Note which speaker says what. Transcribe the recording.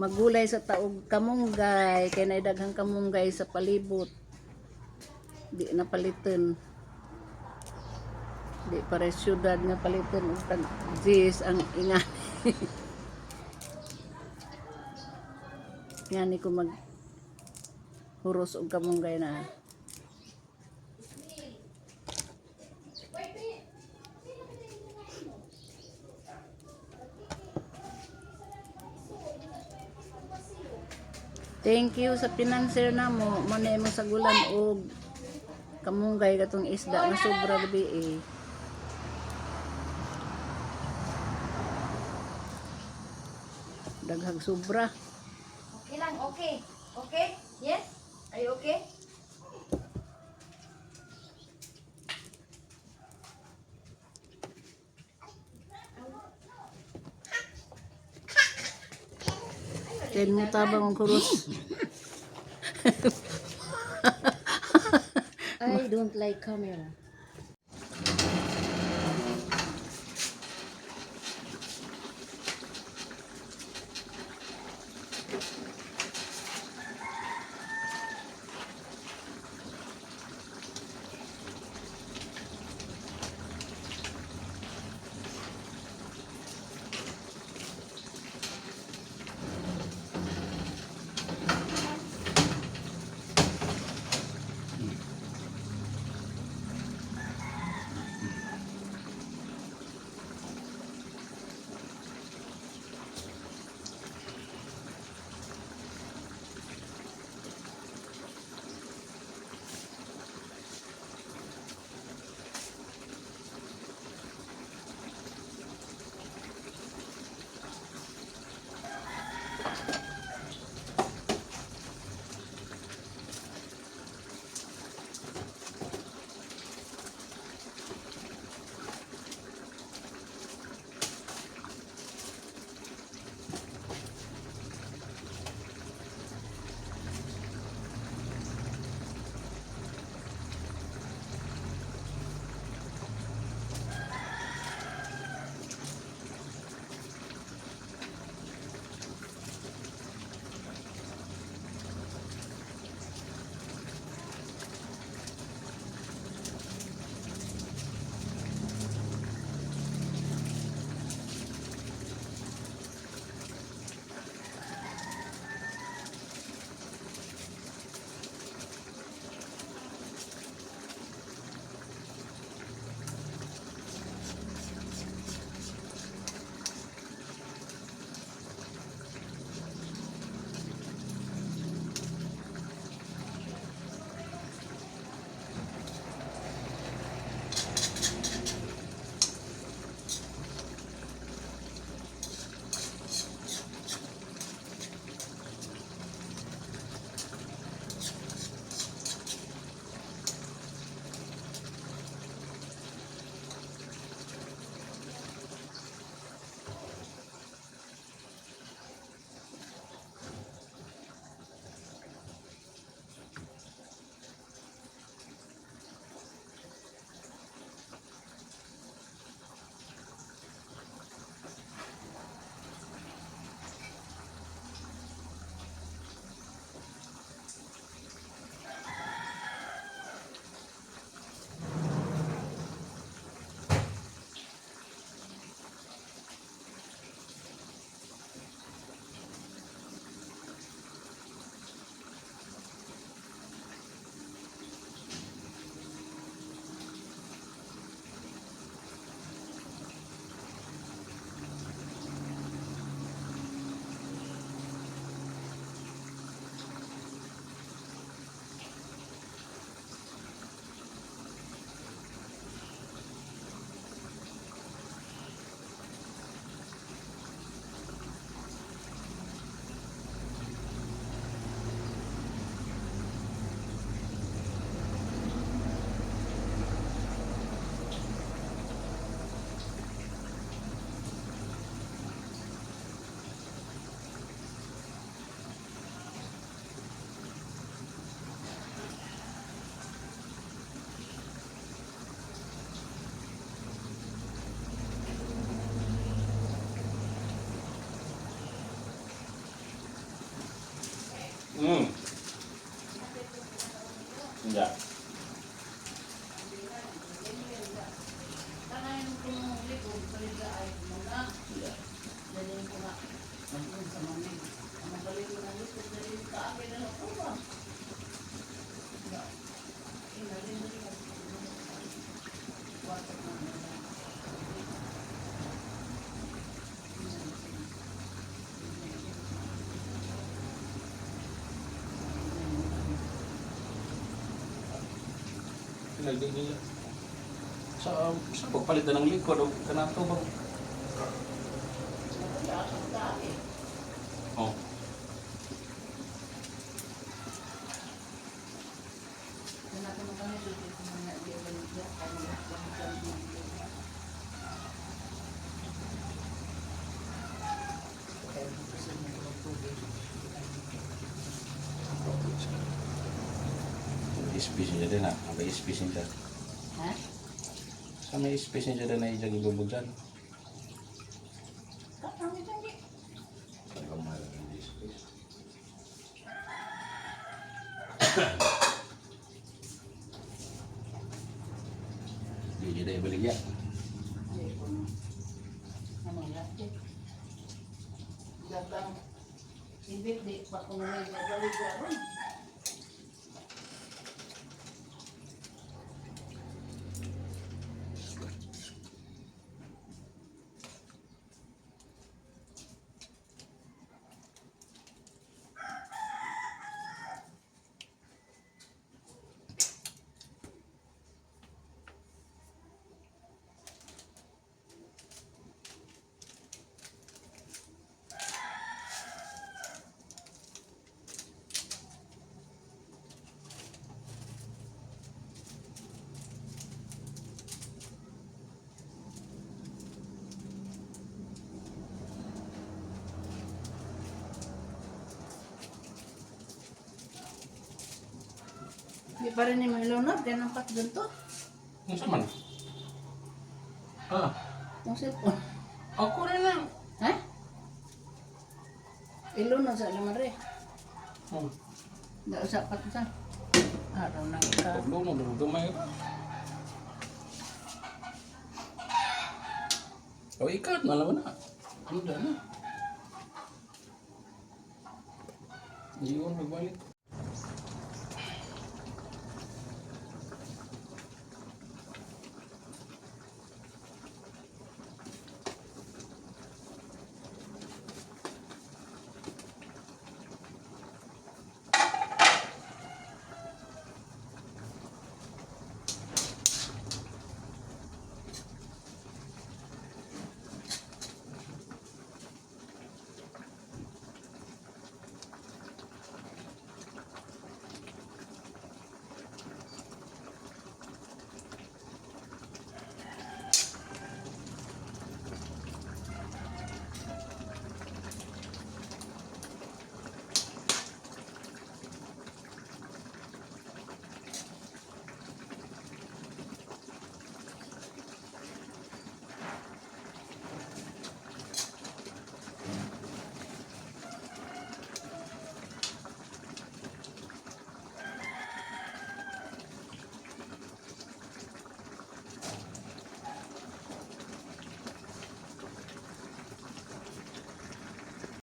Speaker 1: Magulay sa ta og kamunggay kay nay daghang kamunggay sa palibot. Di na paliton. Di pare syudad nga paliton og tag 10 ang ingani. Ngani ko mag huros og kamunggay na. Thank you sa financer namo mo na imong sagulan og kamunggay katong isda nga sobra gabi eh. Daghag sobra.
Speaker 2: Okay lang, okay. Okay? Yes? Are you okay?
Speaker 1: Ten mo tabang ang kuros.
Speaker 2: I don't like camera.
Speaker 3: Hindi.
Speaker 1: Kanayon ko nung likod, paliga ay muna.
Speaker 3: Hindi.
Speaker 1: Dalhin ko na. Doon sa mami. Ang balik ko na likod, dalhin ka akin na lang ko ba?
Speaker 3: Lagi niya. Sa pagpalit na ng likod o kanato ba? Oh. May space niya din ha. May space niya.
Speaker 1: Ha?
Speaker 3: Sa may space niya din na ijag ibubugsan.
Speaker 1: Kami dyan.
Speaker 3: Talagang mahal ang space. Hindi na ibaligya.
Speaker 1: Dagang ibig di pa ko may gagawin ron. Di pa rin ni Milonod, ganun pat ganito.
Speaker 3: Ano sa man? Ah,
Speaker 1: Ang cellphone.
Speaker 3: ako na lang.
Speaker 1: Ha? Ilunod sa lamare.
Speaker 3: Oh,
Speaker 1: Da usa pat sa. Araw na ka.
Speaker 3: pagluno, gamay ka. O ikat na lang na. Ano da na? Iyon, magbalik.